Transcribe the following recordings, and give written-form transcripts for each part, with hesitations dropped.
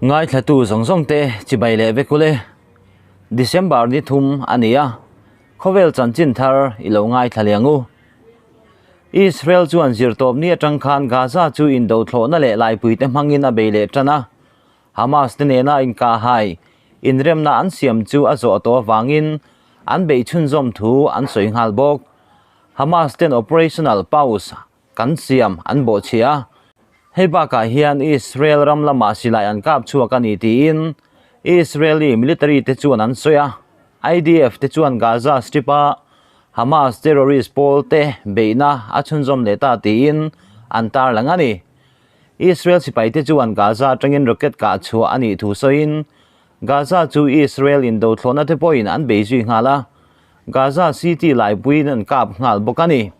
Ngaithlatu zawng zawng te chibai leh vek ule. December ni thum a ni a, khawvel chanchin thar i lo ngaithla leh ang u. Israel chuan zirtawpni atang khan Gaza chu indothlawhna leh laipuite hmangin a bei leh tan a, Hamas te nena inkahhai inremna an siam chu a zawh tawh avangin an beih chhunzawm thu an sawi nghal bawk. Hamas ten operational pause kan siam an bawhchhiah a, hei bakah hian Israel ram lamah silai an kap chhuak a ni tiin Israeli military te chuan an sawi a. IDF te chuan Gaza Strip-a Hamas terrorist pawl te beihna a chhunzawm leh ta tiin an tarlang a ni. Israel sipaite chuan Gaza atangin rocket kah chhuah a nih thu sawiin, Gaza chu Israel indothlawhna te pawhin an bei zui nghal a, Gaza City laipuiin an kap nghal bawk a ni.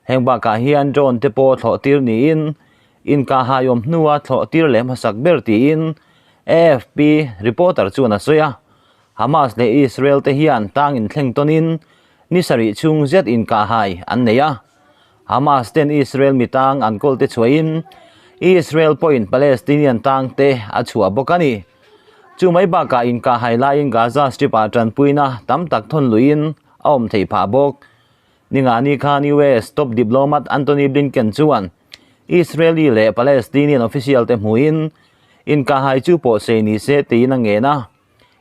Heng bakah hian drone te pawh thlawh tir niin, inkahhaiawm hnua thlawh tir leh hmasak ber tiin AFP reporter chuan a sawi a. Hamas leh Israel te hian tang inthleng tawnin ni sarih chhung zet inkahhai an nei a. Hamas ten Israel mi tang an kawl te chhuahin Israel pawhin Palestinian tang te a chhuah bawk a ni. Chu mai bakah inkahhai laiin Gaza Strip-ah tanpuina tam tak thawn luihin a awm theih phah bawk. Ningani khan US top diplomat Antony Blinken chuan Israeli leh Palestinian official te hmuhin inkahhai chu pawh sei ni se tiin a ngen a.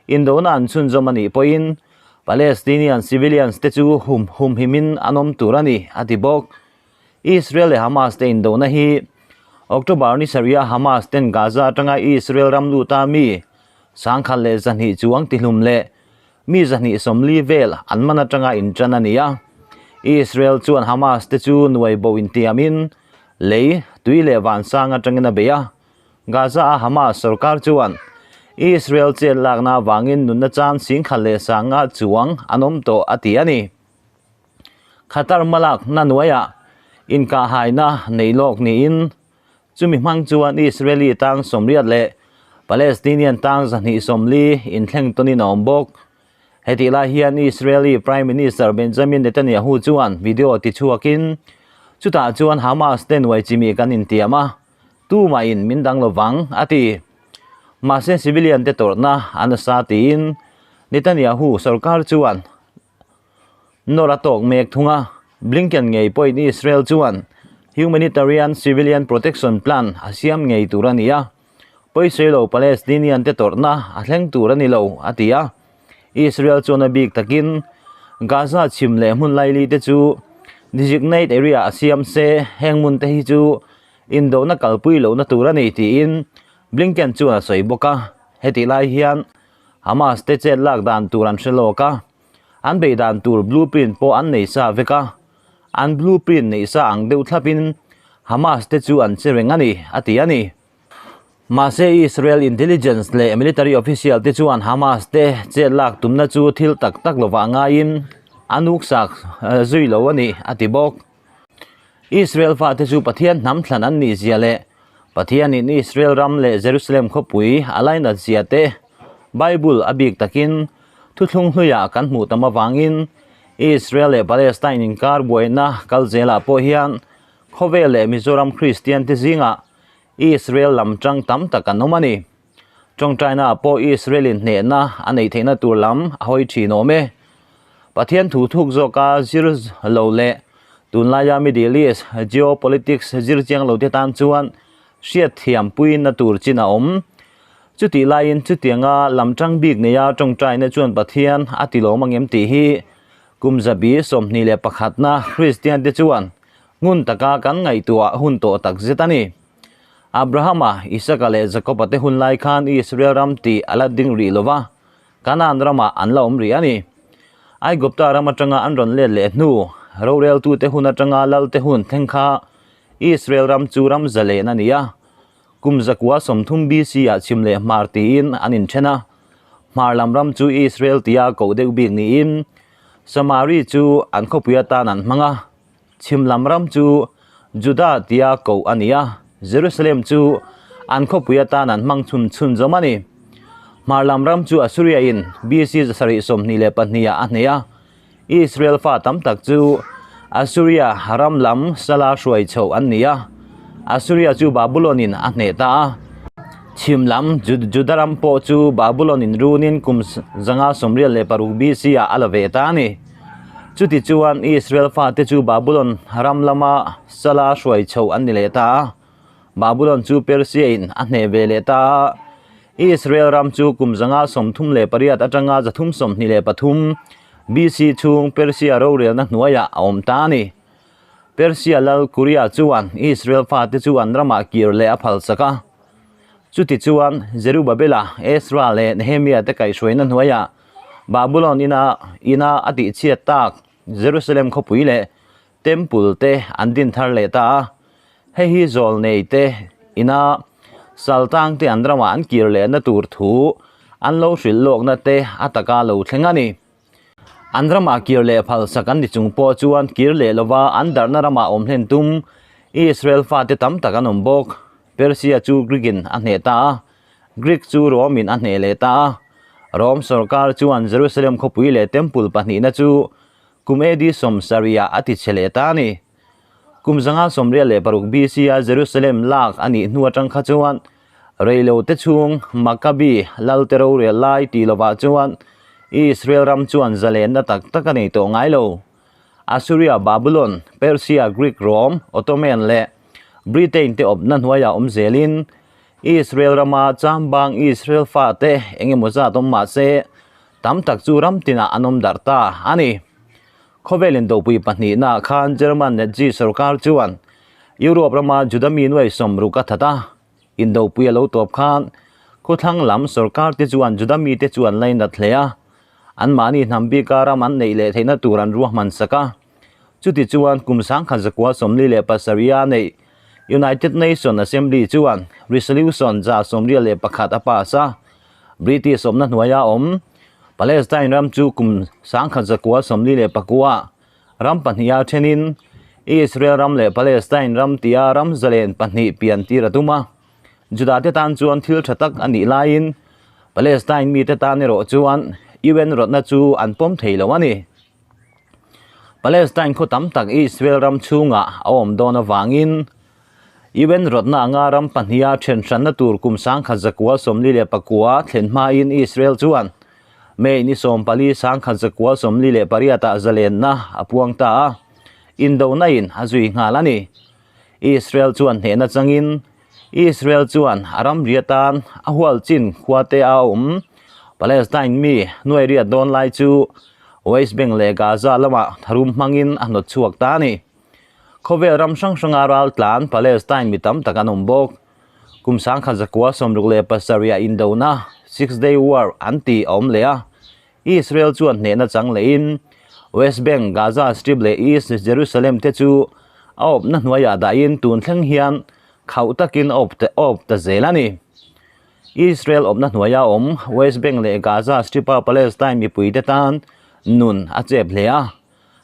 Indona an chhunzawm a nih pawhin Palestinian civilians te chu hum humhimin an awm tur a ni, a ti bawk. Israel leh Hamas te indona hi October ni sarih-a Hamas ten Gaza atanga Israel ram luta mi sangkhat leh zahnih chuang tihlum leh mi zahnih sawmli vel an man atanga intan a ni a. Israel chuan Hamas te chu nuai bo intiamin lei, tui leh vansang atangin a bei a. Gaza-a Hamas sorkar chuan Israel chet lakna avangin nunna chan singkhat leh sanga chuang an awm tawh a ti a ni. Qatar hmalak na hnuaiah inkahhaina nei lawk niin chumi hmang chuan Israeli tang sawmriat leh Palestinian tang zahnih sawmli inthleng tawnin a awm bawk. Hetih lai hian Israeli Prime Minister Benjamin Netanyahu chuan video tichhuakin chutah chuan Hamas te nuai chimi kan intiam a, Tumahin min dang lo vang, a ti. Mahse civilian te tawrhna a nasa tiin Netanyahu sorkar chuan nawr a tawk mek thung a. Blinken ngei pawhin Israel chuan humanitarian civilian protection plan a siam ngei tur a ni a, pawisawi lo Palestinian te tawrhna a thleng tur a ni lo, a ti a. Israel chuan a bik takin Gaza chhim leh hmun laili te chu designate area a siam se, heng hmun te hi chu Indona kalpui lohna tur a ni tiin Blinken chuan a sawi bawk a. Hetih lai hian Hamas te chet lak dan tur an hre lawk a, an beih dan tur blueprint pawh an nei sa vek a. An blueprint neih sa ang deuh thlapin Hamas te chu an che reng a ni, a ti a ni. Mahse Israel intelligence leh military official te chuan Hamas te chet lak tumna chu thil tak tak lovah ngaiin an uksak zui lo a ni, a ti bawk. Israel fate chu Pathian hnam thlan an nih zia leh Pathianin Israel ram leh Jerusalem khawpui a lainat zia te Bible a bik takin thuthlung hluiah kan hmuh tam avangin Israel leh Palestine inkar buaina kal zelah pawh hian khawvel leh Mizoram Kristian te zingah Israel lam tang tam tak an awm a ni. Tawngtaina pawh Israel in hnehna a neih theihna tur lam a hawi thin awm e. Pathian thu thuk zawka zir lo leh tunlaia Middle East geopolitics zir chiang lo te tan chuan hriat thiam puina tur chin a awm. Chutih laiin chutianga lam tang bik neia tawngtaina chuan Pathian a ti lawm angem tih hi kum zabi 21 na Kristian te chuan ngun taka kan ngaihtuah hun tawh tak zet a ni. Abrahama, Isaka leh Jakoba te hun lai khan Israel ram tih a la ding rih lo va, Kanaan ramah an la awm rih a ni. Aigupta ram atanga an rawn let leh hnu, roreltute hun atanga lalte hun thleng kha Israel ram chu ram zalen a ni a. Kum zakua 30 BC ah chhim leh hmar tiin an inthen a. Hmar lam ram chu Israel tia koh deuh bik niin Samari chu an khawpui atan an hmang a. Chhim lam ram chu Juda tia koh a ni a, Jerusalem chu an khawpui atan an hmang chhun chhun zawm a ni. Hmar lam ram chu Assuria in BC 722 ah a hneh a, Israel fa tam tak chu Assuria ram lam sala hruai chhoh an ni a, Assuria chu Babulon in a hneh ta a. Chhim lam Juda ram pawh chu Babulon in runin kum 586 BC ah a la ve ta a ni. Chutichuan Israel fate chu Babulon ram lama sala hruai chho an ni leh ta a. Babulon chu Persia in a hneh ve leh ta a. Israel ram chu kum 538 atanga 323 BC chhung Persia rorelna hnuaiah a awm ta a ni. Persia lal Kuria chuan Israel fate chu an ramah kir leh a phalsak a. Chutichuan, Zerubabela, Ezra leh Nehemia te kaihhruaina hnuaiah Babulon ina ina a tihchhiat tak Jerusalem khawpui leh Temple te an din thar leh ta a. Hei hi zawlnei te ina saltang te an ramah an kir lehna tur thu an lo hrilh lawkna te a taka lo thleng a ni. An ramah kir leh phalsak an ni chung pawh chuan kir leh lova an darhna ramah awm hlen tum Israel fate tam tak an awm bawk. Persia chu Greek-in a hneh ta a, Greek chu Rome-in a hneh leh ta a. Rome sorkar chuan Jerusalem khawpui leh Temple pahnihna chu kum AD 70 ah a tichhe leh ta a ni. Kum 586 BC-a Jerusalem lak a nih hnu atang kha chuan Reilo te chhung Maccabi lal te rorel lai tih lovah chuan Israel ram chuan zalenna tak tak a nei tawh ngai lo. Assyria, Babylon, Persia, Greek, Rome, Ottoman leh Britain te awpna hnuaiah awm zelin Israel rama chambang Israel fate eng emaw zat awm mah se tam tak chu ram tinah an awm darh ta a ni. Khawvel indopui pahnihnaah khan German Nazi sorkar chuan Europe rama Juda mi nuai sawmruk a that a, indopui a lo tawp khan khawthlang lam sorkar te chuan Juda mite chu an lainat hle a, anmahni hnam bika ram an neih leh theihna tur an ruahman sak a. Chuti chuan kum 1947 a neih United Nation Assembly chuan Resolution 121 a pass a, British awmna hnuaia awm Palestine ram chu kum 1949 ram pahniha thenin Israel ram leh Palestine ram tia ram zalen pahnih pian tir a tum a. Juda te tan chuan thil tha tak a nih laiin Palestine mite tan erawh chuan UN rawtna chu an pawm thei lo a ni. Palestine khaw tam tak Israel ram chhungah a awm dawn avangin UN rawtna anga ram pahniha then hranna tur kum 1949 thlen hmain Israel chuan May ni 14 1948 ah zalenna a puang ta a, indona in a zui nghal a ni. Israel chuan hnehna changin Israel chuan a ramri atan a hual chin khua te a awm. Palestine mi nuai riat dawn lai chu West Bank leh Gaza lamah tharum hmangin a hnawt chhuak ta a ni. Khawvel ram hrang hranga ral tlan Palestine mi tam tak an awm bawk. Kum 1967 ah indona, Six Day War, an tih a awm leh a. Israel chuan hnehna chang lehin West Bank, Gaza Strip leh East Jerusalem te chu a awpna hnuaiah dahin tun thleng hian khauh takin a awp ta zel a ni. Israel awpna hnuaia awm West Bank leh Gaza Strip-a Palestine mipuite tan nun a chep hle a,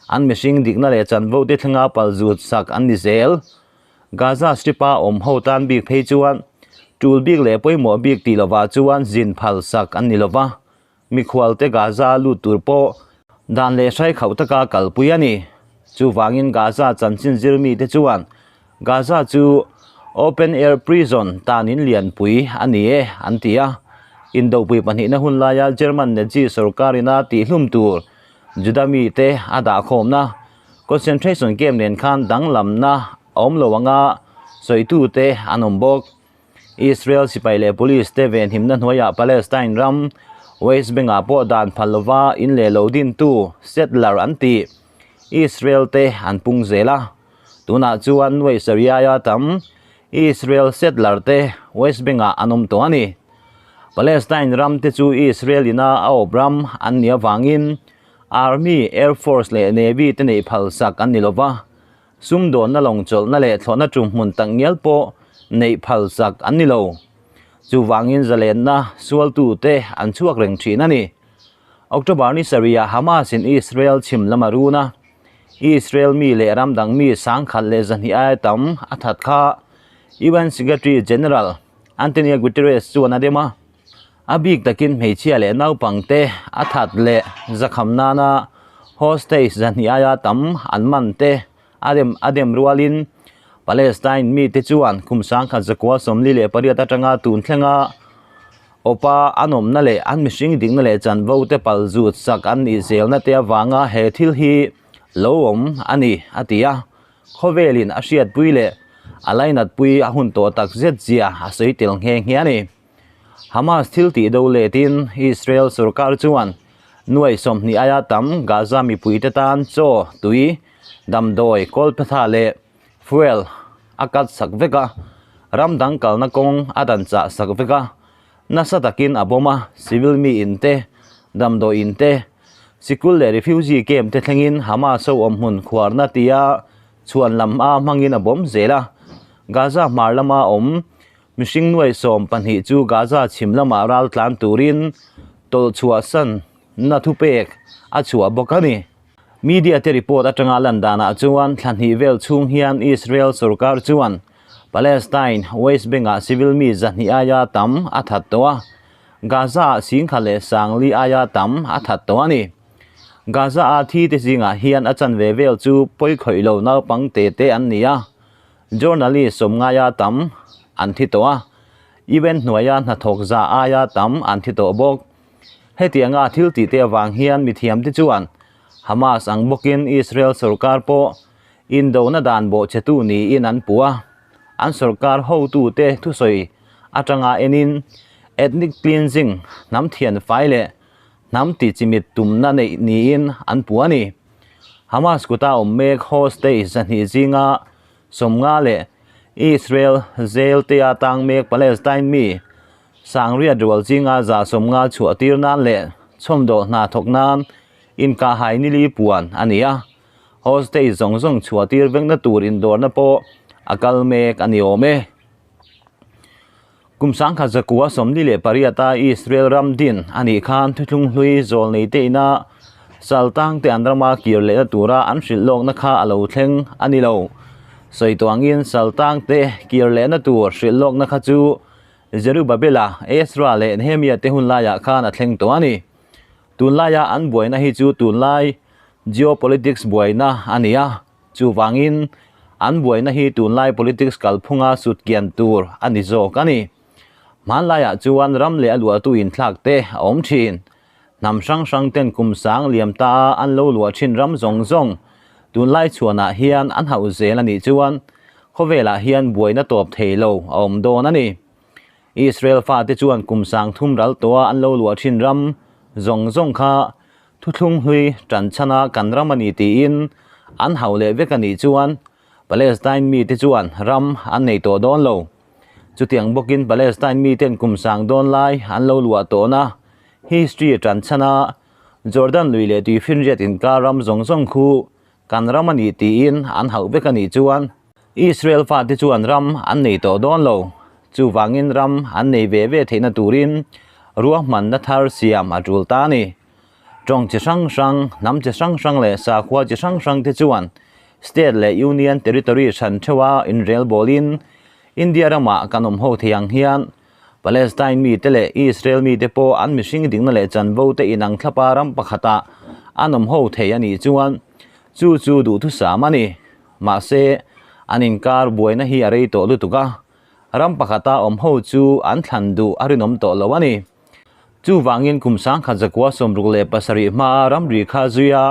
an mihring dikna leh chanvo te thlenga palzut sak an ni zel. Gaza Strip-a awm ho tan bik phei chuan tul bik leh pawimawh bik tih lovah chuan zin phal sak an ni lova. Mikhualte Gaza lut tur pawh dan leh hrai khauh taka kalpui a ni. Chuvangin Gaza chanchin zir mite chuan Gaza chu open air prison tanin lianpui a ni e an ti a. Indopui pahnihna hun laia German Nazi sorkarina tihhlum tur Juda mite a dahkhawmna concentration camp nen khan danglamna a awm lo anga sawitute an awm bawk. Israel sipai leh police te venhimna hnuaiah Palestine ram West Bank-ah pawh dan phal lova in leh lo dintu settler an tih Israel te an pung zel a. Tunah chuan nuai Syria-a tam Israel settler te West Bank-ah an awm tawh a ni. Palestine ram te chu Israel ina a awp ram an nih avangin Army, Air Force leh Navy te neih phal sak an ni lova. Sumdawnna lawng chawlhna leh thlawhna tum hmun tak ngial pawh neih phal sak an ni lo. Chuvangin zalenna sualtute an chhuak reng thin a ni. October ni sarihah Hamas-in Israel chhim lam a run a, Israel mi leh ram dang mi 1,200 aia tam a that kha UN Secretary General Antonio Guterres chuan a dem a. A bik takin hmeichhia leh naupangte a that leh zakham nana hostage 200 aia tam an man te a dem a dem rualin. Palestine mite chuan kum 1948 atanga tun thlenga awpa an awmna leh an mihring dikna leh chanvo te palzut sak an nih zelna te avanga he thil hi lo awm a ni, a ti a. Khawvelin a hriatpui leh a lainatpui a hun tawh tak zet zia a sawi tel nghe nghe a ni. Hamas thil tih do letin Israel sorkar chuan nuai 20 aia tam Gaza mipuite tan chaw, tui, damdawi, kawlphetha leh fuel a cut sak vek a, ram dang kalna kawng a dan chah sak vek a, nasa takin a bawm a, civil mi in te, damdawi in te, sikul leh refugee camp te thlengin Hamas ho awm hmun khuarna tia chhuan lam a hmangin a bawm zel a, Gaza hmar lama awm Mihring nuai 12 chu Gaza chhim lamah ral tlan turin tawlh chhuahsan na thupek a chhuah bawk a ni. Media te report atanga lan danah chuan thla hnih vel chhung hian Israel sorkar chuan Palestine West Bank-ah civil mi 200 aia tam a that tawh a, Gaza-ah 10,040 aia tam a that tawh a ni. Gaza-a thi te zingah hian a chanve vel chu pawi khawih lo naupang te te an ni a. Journalist 50 aia tam an thi tawh a, UN hnuaia hnathawk 100 aia tam an thi tawh bawk. Hetianga thil tih te avang hian mithiamte chuan Hamas ang bawkin Israel sorkar pawh indona dan bawhchhetu niin an puh a, an sorkar hotute thusawi atanga enin ethnic cleansing, hnam thian fai leh hnam tihchimit tumna neih niin an puh a ni. Hamas kuta awm mek hostage 200 zinga 50 leh Israel jail tea tang mek Palestine mi 800 rual zinga 150 chhuah tir nan leh chhawmdawh hna thawk nan inkahhai nili puan a ni a. Hostage zawng zawng chhuah tir vekna tur indawrna pawh a kal mek a ni awm e. Kum 1948-a Israel ram din a nih khan thuthlung hlui zawl nei te ina saltang te an rama kir lehna tura an hrilh lawkna kha a lo thleng a ni lo. Sawi tuangin saltang te kir lehna tur hrilh lawkna kha chu Zerubabela, Ezra leh Nehemia te hun laiah khan a thleng tawh a ni. Tunlaia an buaina hi chu tunlai geopolitics buaina a ni a. Chuvangin, an buaina hi tunlai politics kalphunga sutkian tur a ni zawk a ni. Hmanlaiah chuan ram leh a luahtu inthlak te a awm thin. Hnam hrang hrang ten kum sang liam ta a an lo luah thin ram zawng zawng tunlai chhuanah hian an hauh zel a nih chuan khawvelah hian buaina tawp thei lo a awm dawn a ni. Israel fate chuan kum 3000 ral tawha an lo luah thin ram zawng zawng kha Thuthlung hlui tanchhana kan ram a ni tiin an hauh leh vek a nih chuan Palestine mite chuan ram an nei tawh dawn lo. Chutiang bawkin Palestine miten kum sang dawn lai an lo luah tawhna history tanchhana Jordan lui leh tuifinriat inkar ram zawng zawng khu kan ram a ni tiin an hauh vek a nih chuan Israel fate chuan ram an nei tawh dawn lo. Chuvangin ram an nei ve ve theihna turin ruahmanna thar siam a tul ta a ni. Tawng chi hrang hrang, hnam chi hrang hrang leh sakhua chi hrang hrang te chuan State leh Union Territory hran theuha inrel bawlin India ramah kan awm ho thei ang hian Palestine mite leh Israel mite pawh an mihring dikna leh chanvo te inang thlapa ram pakhatah an awm ho thei a nih chuan chu chu duhthusam a ni. Mahse, an inkar buaina hi a rei tawh lutuk a, ram pakhata awm ho chu an thlan duh a rinawm tawh lo a ni. Chuvangin kum 1967 hmaa ramri kha zuia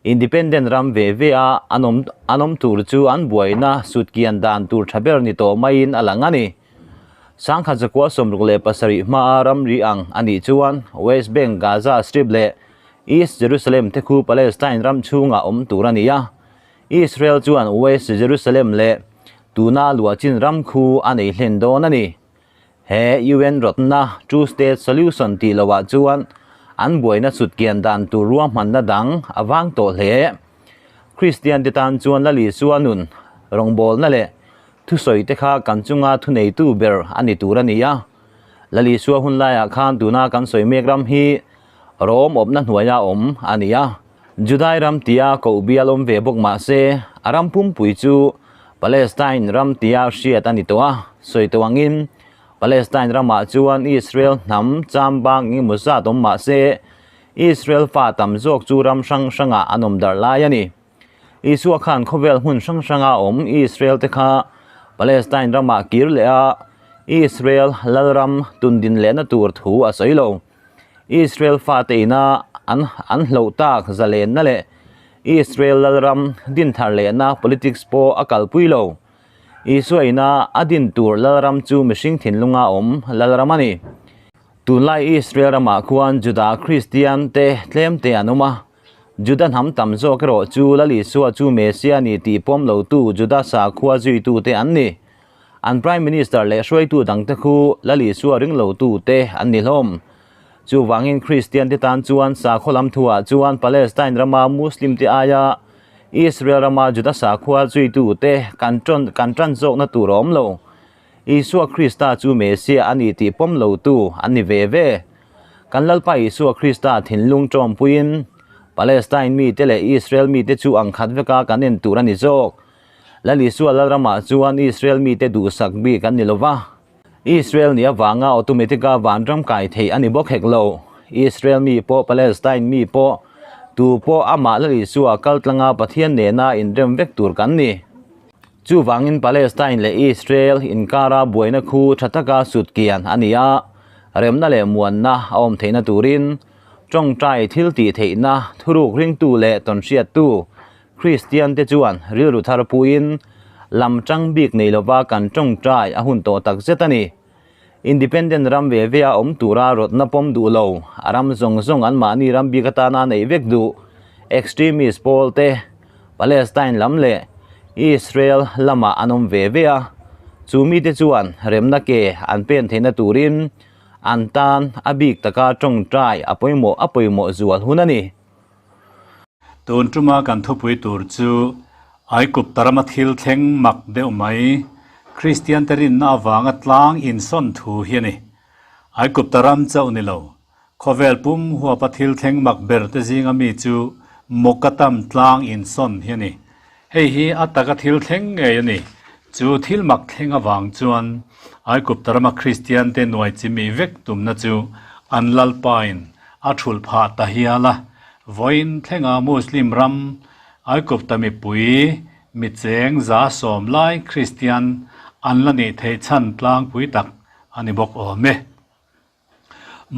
independent ram ve ve a an awm an awm tur chu an buaina sutkian dan tur tha ber ni tawh maiin a lang a ni. 1967 hmaa ramri ang a nih chuan West Bank, Gaza Strip leh East Jerusalem te khu Palestine ram chhungah awm tur a ni a. Israel chuan West Jerusalem leh tuna luahchin ram khu a nei hlen dawn a ni. He UN rawtna Two State Solution tih lohah chuan an buaina sutkian dan tur ruahmanna dang a vang tawh hle. Kristian te tan chuan Lal Isua nun, rawngbawlna leh thusawi te kha kan chunga thuneitu ber a ni tur a ni a. Lal Isua hun laiah khan tuna kan sawi mek ram hi Rom awpna hnuaia awm a ni a. Judai ram tia koh bial awm ve bawk mah se, a ram pumpui chu Palestine ram tia hriat a ni tawh a. Sawi tawh angin, Palestine ramah chuan Israel hnam chambang engemaw zat awm mah se, Israel fa tam zawk chu ram hrang hrangah an awm darh lai a ni. Isua khan khawvel hmun hrang hranga awm Israel te kha Palestine ramah kir leh a, Israel lalram tundin lehna tur thu a sawi lo. Israel fate ina an an hloh tak zalenna leh Israel lalram dinthar lehna politics pawh a kalpui lo. Isua ina a din tur lalram chu mihring thinlunga awm lalram a ni. Tunlai Israel ramah khuan Juda Kristian te tlem te an awm a, Juda hnam tam zawk erawh chu Lal Isua chu Messiah ni tih pawm lotu Juda sakhua zuitute an ni. An Prime Minister leh hruaitu dangte khu Lal Isua ring lotute an ni hlawm. Chuvangin Kristian te tan chuan sakhaw lam thuah chuan Palestine rama Muslim te aia Israel rama Juda sakhua zuitute kan tan kan tan zawkna tur a awm lo. Isua Krista chu Messiah a ni tih pawm lotu an ni ve ve. Kan Lalpa Isua Krista thinlung tawmpuiin Palestine mite leh Israel mite chu ang khat veka kan en tur a ni zawk. Lal Isua Lalramah chuan Israel mite duhsak bik an ni lo va. Israel nih avanga automatic-a vanram kai theih a ni bawk hek lo. Israel mi pawh Palestine mi pawh tu pawh amah Lal Isua kaltlanga Pathian nena inrem vek tur kan ni. Chuvangin Palestine leh Israel inkara buaina khu tha taka sut kian a ni a, remna leh muanna a awm theihna turin tawngtai thil tih theihna thuruk ringtu leh tawnhriattu Kristian te chuan rilru thar puiin lam tang bik nei lova kan tawngtai a hun tawh tak zet a ni. Independent ram ve ve a awm tura rawtna pawm duh lo, a ram zawng zawng anmahni ram bik atana neih vek duh extremist pawl te, Palestine lam leh Israel lamah an awm ve ve a, chu mite chuan remna ke an pen theihna turin an tan a bik taka tawngtai a pawimawh a pawimawh zual hun a ni. Tun tuma kan thupui tur chu Aikup tarama thil thleng mak deuh mai, Kristian te rinna avanga tlang insawn thu hi a ni. Aikup taram chauh ni lo, Khawvel pum huapa thil thleng mak ber te zinga mi chu Mokkatam tlang insawn hi a ni. Hei hi a taka thil thleng ngei a ni. Chu thil mak thleng avang chuan Aikup tarama Kristian te nuai chimi vek tumna chu an Lalpain a thulh phah ta hial a. Vawiin thlenga Muslim ram Aikup ta mipui mi cheng 110 lai Kristian an la nih theih chhan tlangpui tak a ni bawk awm e.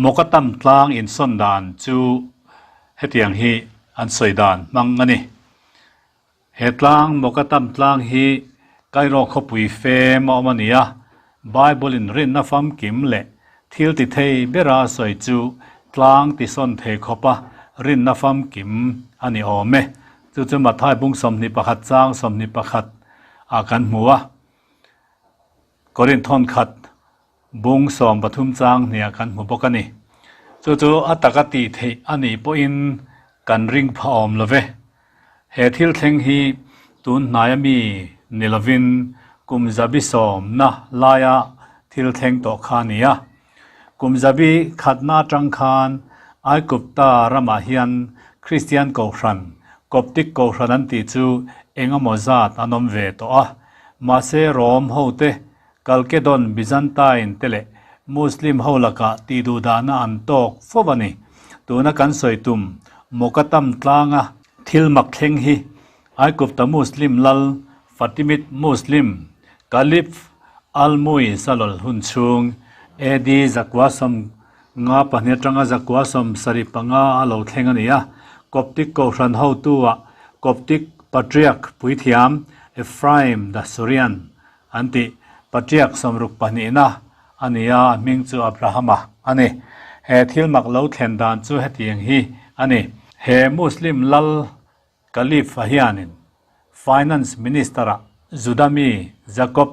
Mokkatam tlang insawn dan chu hetiang hi an sawi dan hmang a ni. He tlang Mokkatam tlang hi Cairo khawpui fem a awm a ni a, Bible in rinna famkim leh thil ti thei bera sawi chu tlang tisawn thei khawpa rinna famkim a ni awm e. Chu chu Matthai bung 21 chang 21 ah kan hmu a. Korinth thawn khat Bung 13 chang hniah kan hmu bawk a ni. Chu chu a taka tih theih a nih pawhin kan ring pha awm lo ve. He thil thleng hi tun hnaia mi ni lovin kum zabi sawmna laia thil thleng tawh kha a ni a. Kum zabi khatna atang khan Aigupta ramah hian Kristian Kohhran, Coptic Kohhran an tih chu eng emaw zat an awm ve tawh a. Mahse Rom hote Kalkedon, Byzantine te leh Muslim ho lakah tihduhdahna an tawk fo a ni. Tuna kan sawi tum Mokkatam tlanga thil mak thleng hi Aigupta Muslim lal Fatimid Muslim Caliph Al-Muizz a lawl hun chhung AD 952 atanga 975 a lo thleng a ni a. Coptic Kohhran hotu-ah Coptic Patriarch puithiam Ephraim the Syrian An tih, Patriak 62na a ni a, a hming chu Abrahama a ni. He thil mak lo thlen dan chu hetiang hi a ni. He Muslim lal Caliph a hianin Finance Minister-ah Juda mi Jacob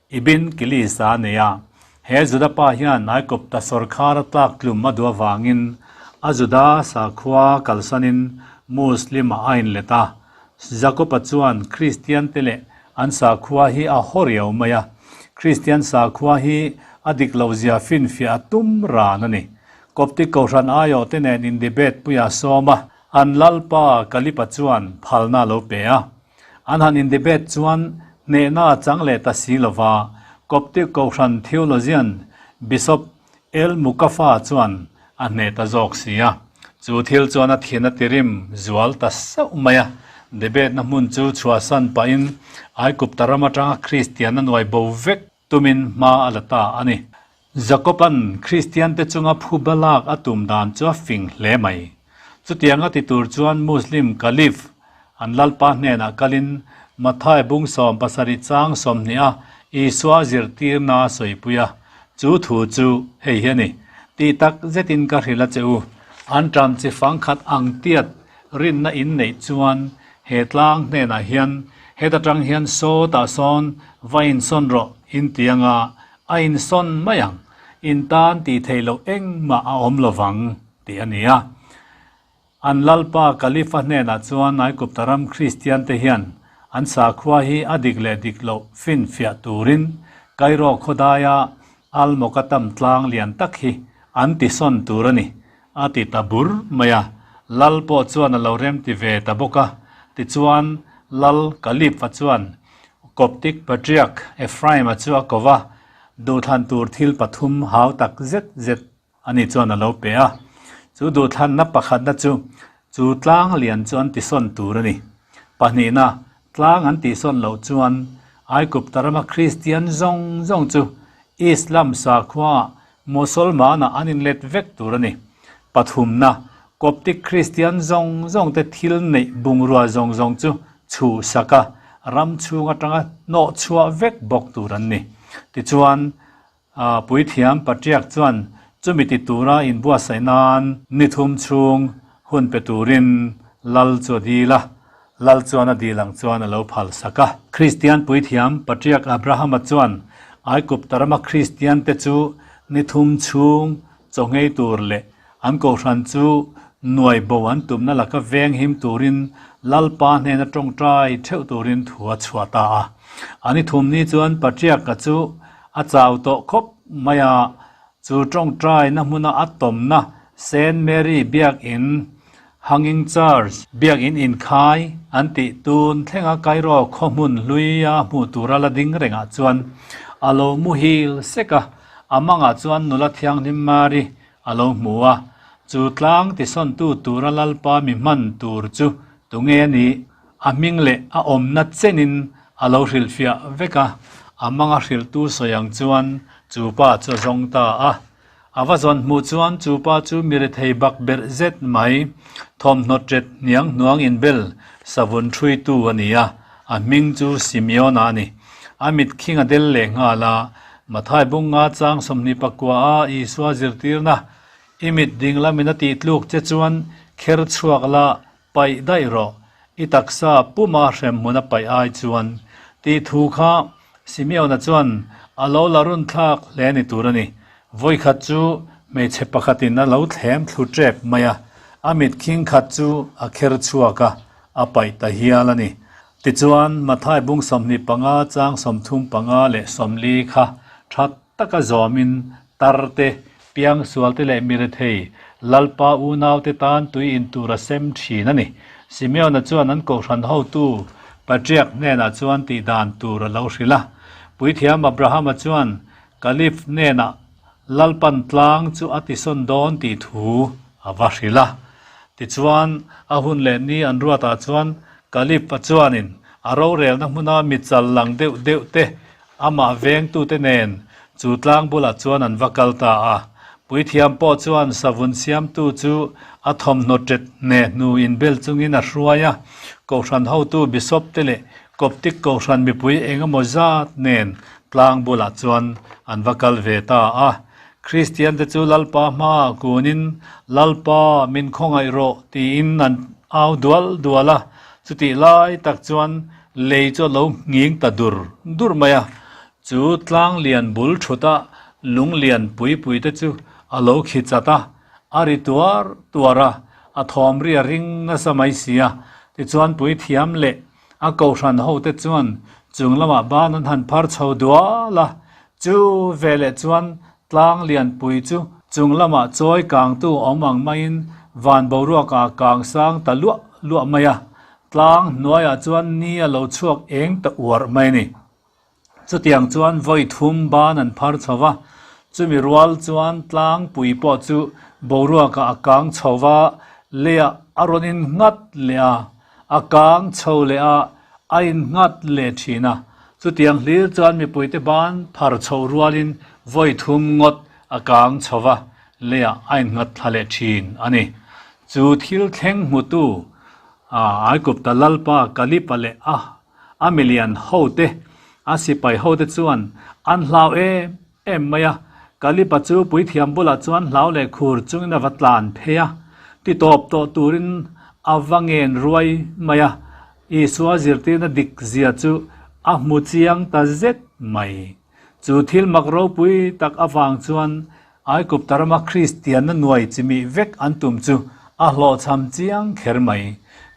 ibn Kilis-a a nei a. He Juda pa hian Aigupta sawrkhar a tlak tlum a duh avangin a Juda sakhua kalsanin Muslim-ah a inlet a. Jacob-a chuan Kristian te leh An sakhua hi a haw riau mai a, Kristian sakhua hi a dik loh zia finfiah a tum ran a ni. Coptic Kohhran aiawh te nen in debate puia sawm a, an Lalpa Kalipa chuan phalna a lo pe a. An han in debate chuan hnehna a chang leh ta si lova, Coptic Kohhran theologian Bishop El Mukafa chuan a hneh ta zawk si a, chu thil chuan a thin a tirim zual ta sauh mai a. Debate na hmun chu chhuahsan pahin Aigupta ram atanga Kristianna nuai bo vek tumin hma a la ta a ni. Jakob-a'n Kristiante chunga phuba lak a tum dan chu a fing hle mai. Chutianga ti tur chuan Muslim Caliph an lalpa hnenah kalin Mathai bung 70 chang 20 a Isua zirtirna a sawipui a, chu thu chu hei hi a ni, Tih tak zetin ka hrilh a che u, an ṭam chi fangkhat ang tiat Rinna in neih chuan he tlang hnenah hian heta tang hian sawtah sawn va insawn rawh in ti anga a insawn mai ang, in tan tih theih loh engmah a awm lovang tih a ni a. An Lalpa Khalifa hnenah chuan Aigupta ram Kristian te hian an sakhua hi a dik leh dik loh finfiah turin Cairo khawdaia Al-Mokattam tlang lian tak hi an tisawn tur a ni A ti ta bur mai a, Lal pawh chuan a lo remti ve ta bawk a. Tichuan, Lal Kalipha chuan Coptic Patriarch Ephraim-a chu a ko va, duhthlan tur thil pathum hau tak zet zet ani chuan a lo pe a. Chu duhthlanna pakhatna chu, chu tlang lian chu an tisawn tur a ni. Pahnihna, tlang an tihsawn loh chuan Aigupta rama Kristian zawng zawng chu Islam sakhuaah Mosolmana an inlet vek tur a ni. Pathumna, Coptic Kristian zawng zawngte thil neih bungrua zawng zawng chu chhuhsak a, ram chhung atanga hnawhchhuah vek bawk tur an ni. Tichuan, Puithiam Patriarch chuan chumi ti tura inbuatsaih nan ni thum chhung hun pe turin Lal chu a dil a, Lal chuan a dil ang chuan a lo phalsak a. Kristian puithiam Patriarch Abrahama chuan Aigupta rama Kristiante chu ni thum chhung chaw nghei tur leh an kohhran chu nuai bo an tumna laka veng him turin Lalpa hnena tawngtai theuh turin thu a chhuah ta a. A ni thum ni chuan Patriarch-a chu a chau tawh khawp mai a, chu tawngtaina hmuna a tawmna Saint Mary biakin Hanging Church, Biakin inkhai an tih tun thlenga Cairo khaw hmun hluia hmuh tura la ding rengah chuan a lo muhil sek a, a mangah chuan nula thianghlim Mari a lo hmu a, chu tlang tisawntu tura Lalpa mi hman tur chu tunge a nih? A hming leh a awmna chenin a lo hrilhfiah vek a, a manga hrilhtu sawi ang chuan chu pa chu a zawng ta a. A va zawn hmuh chuan chu pa chu mi rethei bak berh zet mai, thawmhnaw ṭet hniang hnuang inbel savun ṭhuitu a ni a, a hming chu Simeona a ni. A mit khing a del leh nghal a, Mathai bung nga chang 24 a Isua zirtirna, I mit ding lamin a tih tluk che chuan kher chhuak la paih daih rawh, i taksa puma hrem hmun a paih ai chuan, tih thu kha Simeona chuan a lo la run thlak hle ni tur a ni. Vawikhat chu hmeichhe pakhatin a lo thlem thlu tep mai a, a mit khing khat chu a kher chhuak a, a paih ta hial a ni. Tichuan, Mathai bung 25 chang 35 leh 40 kha tha taka zawmin tar te, piangsual te leh mirethei, Lalpa unau te tan tui in tur a sem thin a ni. Simeona chuan an kohhran hotu Patriarch hnenah chuan tih dan tur a lo hrilh a. Puithiam Abrahama chuan Caliph hnenah Lalpan tlang chu a tisawn dawn tih thu a va hrilh a. Tichuan, a hun leh ni an ruatah chuan Caliph-a chuanin a rorelna hmuna mi chal lang deuh deuh te Amah vengtute nen chu tlang bulah chuan an va kal ta a. Puithiam pawh chuan savun siamtu chu a thawmhnaw ṭet hne hnu inbel chungin a hruai a. Kohhran hotu Bishop te leh Coptic kohhran mipui eng emaw zat nen tlang bulah chuan an va kal ve ta a. Kristian te chu Lalpa hmaah kunin, Lalpa, min khawngaih rawh, tiin an au dual dual a. Chutih lai tak chuan Lei chu a lo nghing ta dur dur mai a, chu tlang lian bul thut a lung lian pui pui te chu a lo khi chat a, a ri tuar tuar a, a thawm ri a ring nasa mai si a. Tichuan puithiam leh a kohhran ho te chuan chung lamah ban an han phar chho dual a, chu veleh chuan tlang lian pui chu chung lamah chawi kangtu awm ang maiin van boruakah kang sang ta luah luah mai a, Tlang hnuaiah chuan ni a lo chhuak eng ta uarh mai a ni. Chutiang chuan vawi thum ban an phar chho va, chumi rual chuan tlangpui pawh chu boruakah a kang chho va, leiah a rawn in nghat leh a. A kang chho leh a, a innghat leh thin a. Chutiang hlir chuan mipuite ban phar chhoh rualin vawi thum ngawt a kang chho va, leiah a innghat thla leh thin a ni. Chu thil thleng hmutu Aigupta lalpa Kalipa leh a a milian hote, a sipai hote chuan an hlau em em mai a. Kalipa chu puithiam bulah chuan hlau leh khur chungin a va tlan phei a, ti tawp tawh turin a va ngen ruai mai a. Isua zirtirna dik zia chu a hmu chiang ta zet mai. Chu thil mak ropui tak avang chuan Aigupta rama Kristianna nuai chimih vek an tum chu a hlawhchham chiang kher mai.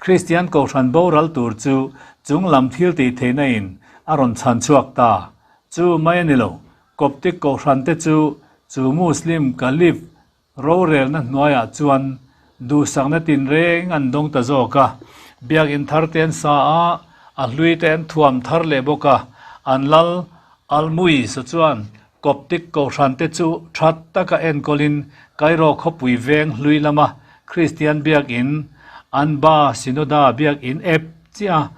Kristian kohhran boral tur chu chung lam thil tih theihna in a rawn chhan chhuak ta. Chu mai a ni lo, Coptic kohhran te chu chu Muslim Caliph rorelna hnuaiah chuan duhsakna tinreng an dawng ta zawk a. Biakin thar te an sa a, a hlui te an thuam thar leh bawk a, an lal Al-Muiz-a chuan Coptic kohhrante chu tha taka enkawlin Cairo khawpui veng hlui lama Kristian biakin Anba Sinoda biakin ep chiah a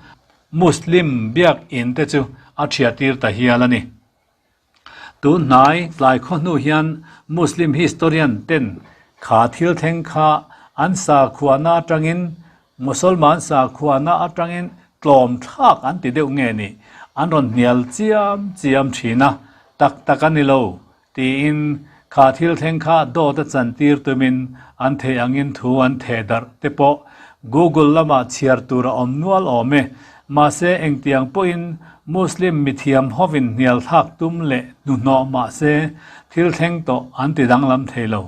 Muslim biakin te chu a thiahtir ta hial a ni. Tun hnai tlai khaw hnu hian Muslim historian ten kha thil thleng kha an sakhuana atangin Musalman sakhuana atangin tlawm thlak an ti deuh nge ni, an rawn hnial chiam chiam thin a, tak tak a ni lo, tiin kha thil thleng kha dawt a chantir tumin an theih angin thu an theh darh te pawh Google lamah chhiar tur a awm nual awm e. Mahse engtiang pawhin Muslim mithiam hovin hnial thlak tum leh hnuhnawh mahse thil thleng tawh an ti danglam thei lo.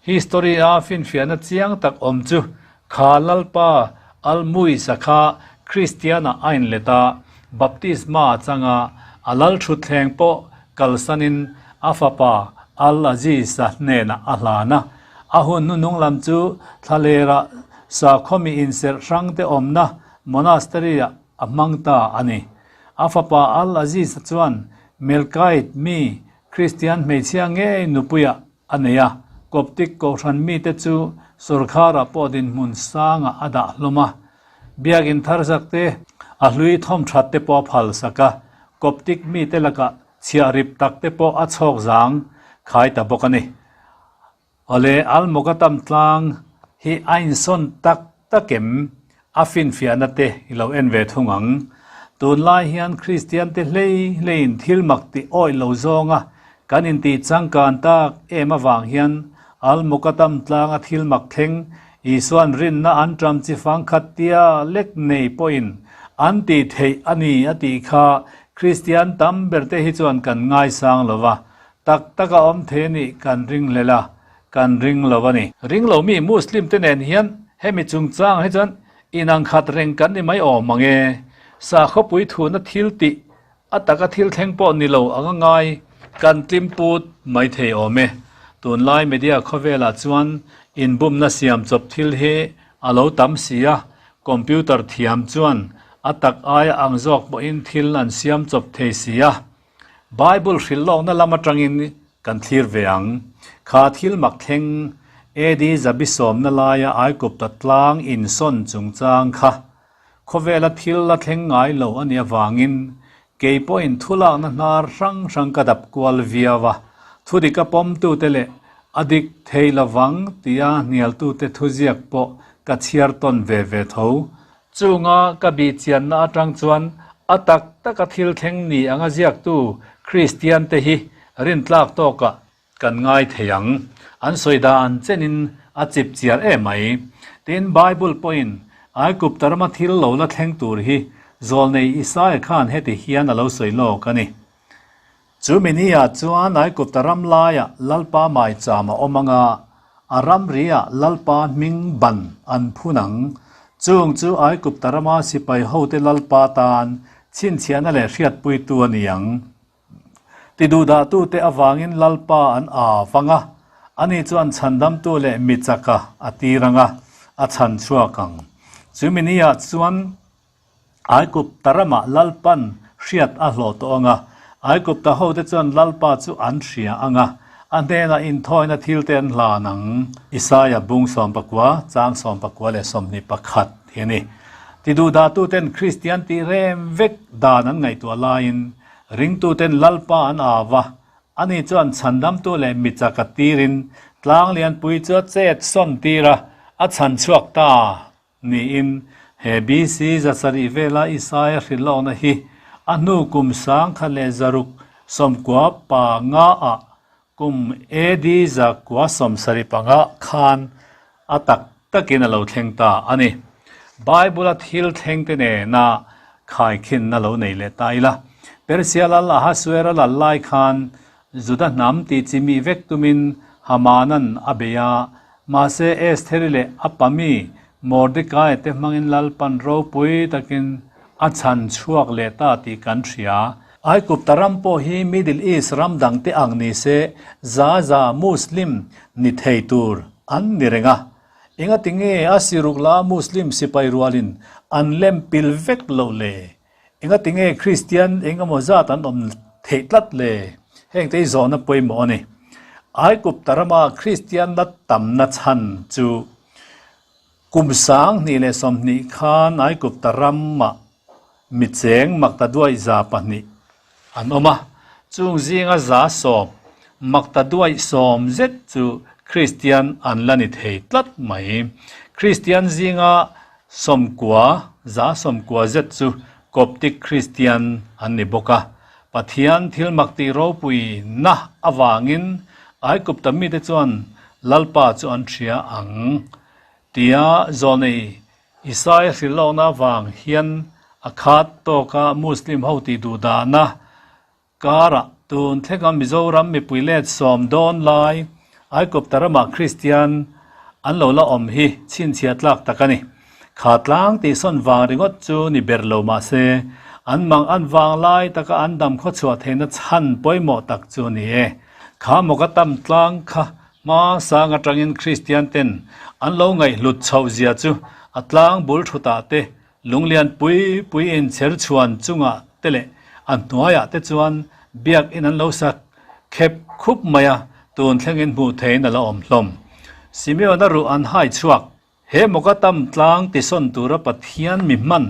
History a finfiahna chiang tak awm chu kha Lalpa Al-Muisa kha Kristian-ah a inlet a, baptisma a chang a, a lal thutthleng pawh kalsanin a fapa Al-Aziz-a hnenah a hlan a. A hun hnuhnung lam chu thlalera sakhawmi inserh hrangte awmna monastery-ah a hmang ta a ni. A fapa Al-Aziz-a chuan Melkite mi Kristian hmeichhia ngei nupuiah a nei a, Coptic kohhran mite chu sawrkharah pawh dinhmun sangah a dah hlawm a. Biakin thar zak te, a hlui thawm that te pawh a phal sak a, Coptic mite lakah chhiah rip tak te pawh a chhawk zang khai ta bawk a ni. Awle, Al-Muqattam tlang hi a insawn tak tak em? A finfiahna te i lo en ve thung ang. Tunlai hian Kristian te hlei hleiin thil mak tih awih lo zawnga kan intih changkan tak em avang hian Al-Muqattam tlanga thil mak thleng Isua'n rinna an ṭam chi fang khat tia lek nei pawhin an tih theih a ni a tih kha Kristian tam berte hi chuan kan ngaisang lo va, tak taka awm thei a nih kan ringhlel a. Kan ring lo a ni. Ring lo mi Muslim te nen hian hemi chungchang hi chuan inang khat reng kan ni mai awm ang e. Sakhawpui thuna thil tih a taka thil thleng pawh ni lo anga ngai kan tlim put mai thei awm e. Tunlai media khawvelah chuan inbumna siam chawp thil hi a lo tam si a, computer thiam chuan a tak aia ang zawk pawhin thil an siam chawp thei si a. Bible hrilh lawkna lam atangin kan thlir ve ang. Kha thil mak thleng AD zabi sawmna laia Aigupta tlang insawn chungchang kha khawvela thil la thleng ngai lo a nih avangin kei pawhin thulakna hnar hrang hrang ka dap kual viau a, thudik a pawmtute leh a dik thei lovang tia hnialtute thuziak pawh ka chhiar tawn ve ve tho. Chunga ka bihchianna atang chuan a tak taka thil thleng ni anga ziaktu Kristiante hi rintlak tawkah kan ngai thei ang. An sawi dan chenin a chip chiar em mai. Tin, Bible pawhin Aigupta rama thil lo la thleng tur hi zawlnei Isaia khan heti hian a lo sawi lawk a ni. Chu mi ni ah chuan Aigupta ram laiah Lalpa maicham a awm ang a, a ramri-ah Lalpa hming ban an phun ang. Chung chu Aigupta rama sipai hote Lalpa tan chhinchhiahna leh hriatpuitu a ni ang. Tiduhdahtute avangin Lalpa an aa vang a, ani chuan chhandamtu leh mi chaka a tir ang a, a chhan chhuak ang. Chu mi ni ah chuan Aigupta ramah Lalpan hriat a hlawh tawh ang a, Aigupta hote chuan Lalpa chu an hria ang a, a hnenah inthawina thilte an hlan ang. Isaia bung 19, chang 91 leh 21 hi a ni. Tiduhdahtuten Kristian tih rem vek dan an ngaihtuah laiin ringtuten Lalpa an au va, ani chuan chhandamtu leh michak a tirin tlang lianpui chu a chet sawn tir a, a chhan chhuak ta niin he BC 700 vela Isaia hrilhlawkna hi a hnu kum 1995 ah Kum AD 975 khan a tak takin a lo thleng ta a ni. Bible-a thil thlengte nena khaikhinna lo nei leh ta ila. Persia lal Ahasuera lal lai khan Juda hnam tih chi mi vek tumin Hamanan a bei a, mahse Estheri leh a pami Mordekai te hmangin Lalpan ropui takin a chhan chhuak leh ta tih kan hria. Aigupta ram pawh hi Middle East ram dangte ang ni se za za Muslim ni thei tur an ni reng a. Engati nge a siruk la Muslim sipai rualin an lem pil vek loh le? Engati nge Kristian eng emaw zat an awm theih tlat le? Hengte hi zawhna pawimawh a ni. Aigupta rama Kristian la tamna chhan chu kum 2020 khan Aigupta ramah Mi cheng makta duaih 200 an awm a, chung zinga 10% makta duaih 10 zet chu Kristian an la ni thei tlat mai. Kristian zinga 90, 90% zet chu Coptic Kristian an ni bawk a. Pathian thil mak tih ropui na avangin Aigupta mite chuan Lalpa chu an hria ang tia zawlnei Isai hrilhlawkna avang hian a khat tawka Muslim ho tih duh dahna karah tun thlenga Mizoram mipui let sawm dawn lai Aigupta ramah Kristian an lo la awm hi chhinchhiah tlak tak a ni. Kha tlang tihsawn vang ringawt chu ni ber lo mahse an mang an vang lai taka an dam khawchhuah theihna chhan pawimawh tak chu a ni e. Kha mawka tam tlang kha Hma sang atangin Kristian ten an lo ngaihhlut chhoh zia chu a tlang bul thutah te, lunglian pui pui in chher chhuan chungah te leh a hnuaiah te chuan biakin an lo sak khep khup mai a, tun thlengin hmuh theihin a la awm hlawm. Simeona ruh an hai chhuak. He Mokatam tlang tisawn tura Pathian mi hman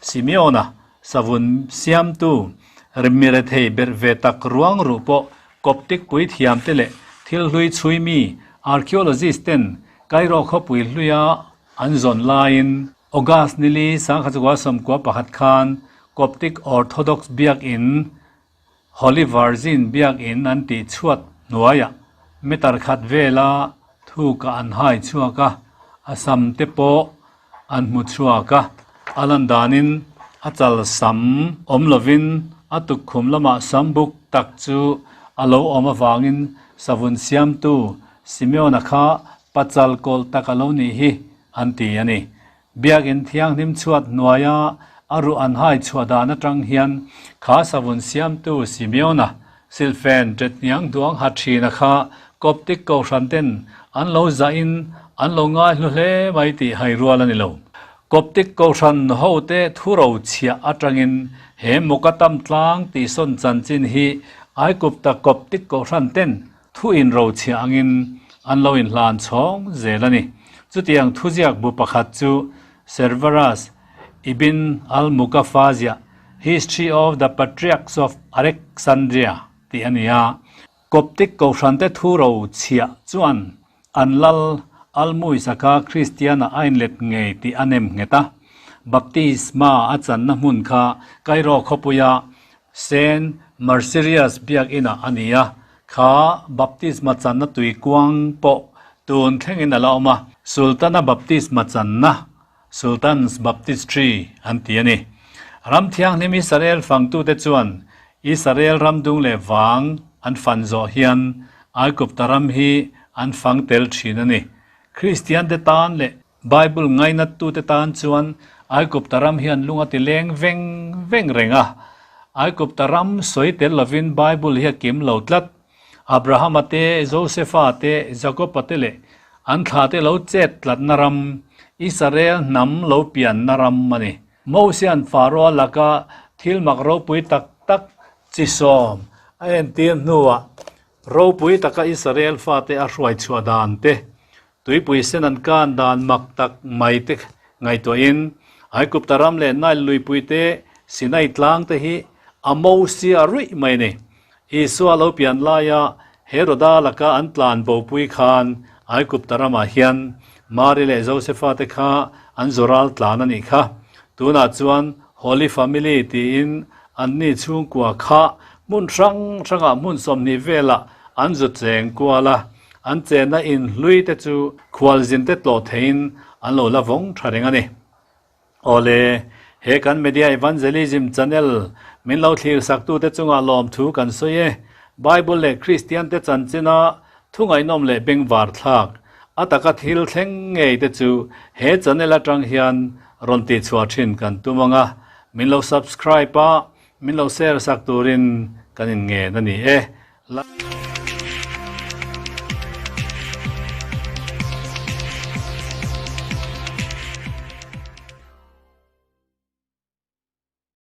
Simeona savun siamtu Rimirethei berh ve tak ruang ruh pawh Coptic puithiamte leh thil hlui chhui mi archaeologist ten Cairo khawpui hluia an zawn laiin August nili 1991 khan Coptic Orthodox biakin Holy Virgin biakin an tih chhuat hnuaiah meter khat vela thukah an hai chhuak a, a sam te pawh an hmu chhuak a, a lan danin a chal sam awm lovin a tukkhum lamah sam buk tak chu a lo awm avangin savun siamtu Simeona kha pachal kawlh tak a lo nih hi an ti a ni. Biakin thianghlim chhuat hnuaia a ruh an hai chhuah dan atang hian kha savun siamtu Simeona silhfen ṭet hniang duang ha ṭhina kha Coptic kohhran ten an lo zahin an lo ngaihlu hle mai tih hai rual a ni lo. Coptic kohhran hote thuro chhiah atangin he Muqattam tlang tihsawn chanchin hi Aigupta Coptic kohhran ten Thu inrochhiah angin an lo inhlan chhawng zel a ni. Chutiang thuziak bu pakhat chu Serveras Ibn al-Muqaffa-ziah History of the Patriarchs of Alexandria tih a ni a. Coptic kohhrante thu rochhiah chuan an lal Al-Muizza kha Kristian-a a inlet ngei tih a nem nghet a. Baptisma a channa hmun kha Cairo khawpuia Saint Mercurius biakinah a ni a. Kha baptisma channa tui kuang pawh tun thlengin a la awm a, Sultana baptisma channa, Sultan's Baptistry, an ti a ni. Ram thianghlim Israel fangtute chuan Israel ram dung leh vang an fan zawh hian Aigupta ram hi an fang tel thin a ni. Kristiante tan leh Bible ngainattute tan chuan Aigupta ram hian lung a ti leng veng veng reng a. Aigupta ram sawi tel lovin Bible hi a kim lo tlat. Abrahama te, Josefa te, Jakoba te leh an thlate lo chet tlatna ram, Israel hnam lo pianna ram a ni. Mosia'n Faroa laka thil mak ropui tak tak chi sawm a entir hnuah ropui taka Israel fate a hruai chhuah dan te, Tuipui sen an kan dan mak tak mai te ngaihtuahin Aigupta ram leh Nile luipui te, Sinai tlang te hi a Mosia ruih mai a ni. Isua lo pian laia Heroda laka an tlan bopui khan Aigupta ramah hian Mari leh Josefa te kha an zural tlan a nih kha. Tunah chuan Holy Family tiin anni chhungkua kha hmun hrang hrangah hmun 20 velah an zu cheng kual a, an chenna in hlui te chu khualzin te tlawh theiin an lo la vawng tha reng a ni. Awle, he kan Media Evangelism Channel min lo thlir saktute chungah lawmthu kan sawi e. Bible leh Kristian te chanchina thu ngaihnawm leh bengvar thlak, a taka thil thleng ngei te chu he channel atang hian rawn tihchhuah thin kan tum ang a, min lo subscribe a, min lo share sak turin kan inngen a ni e.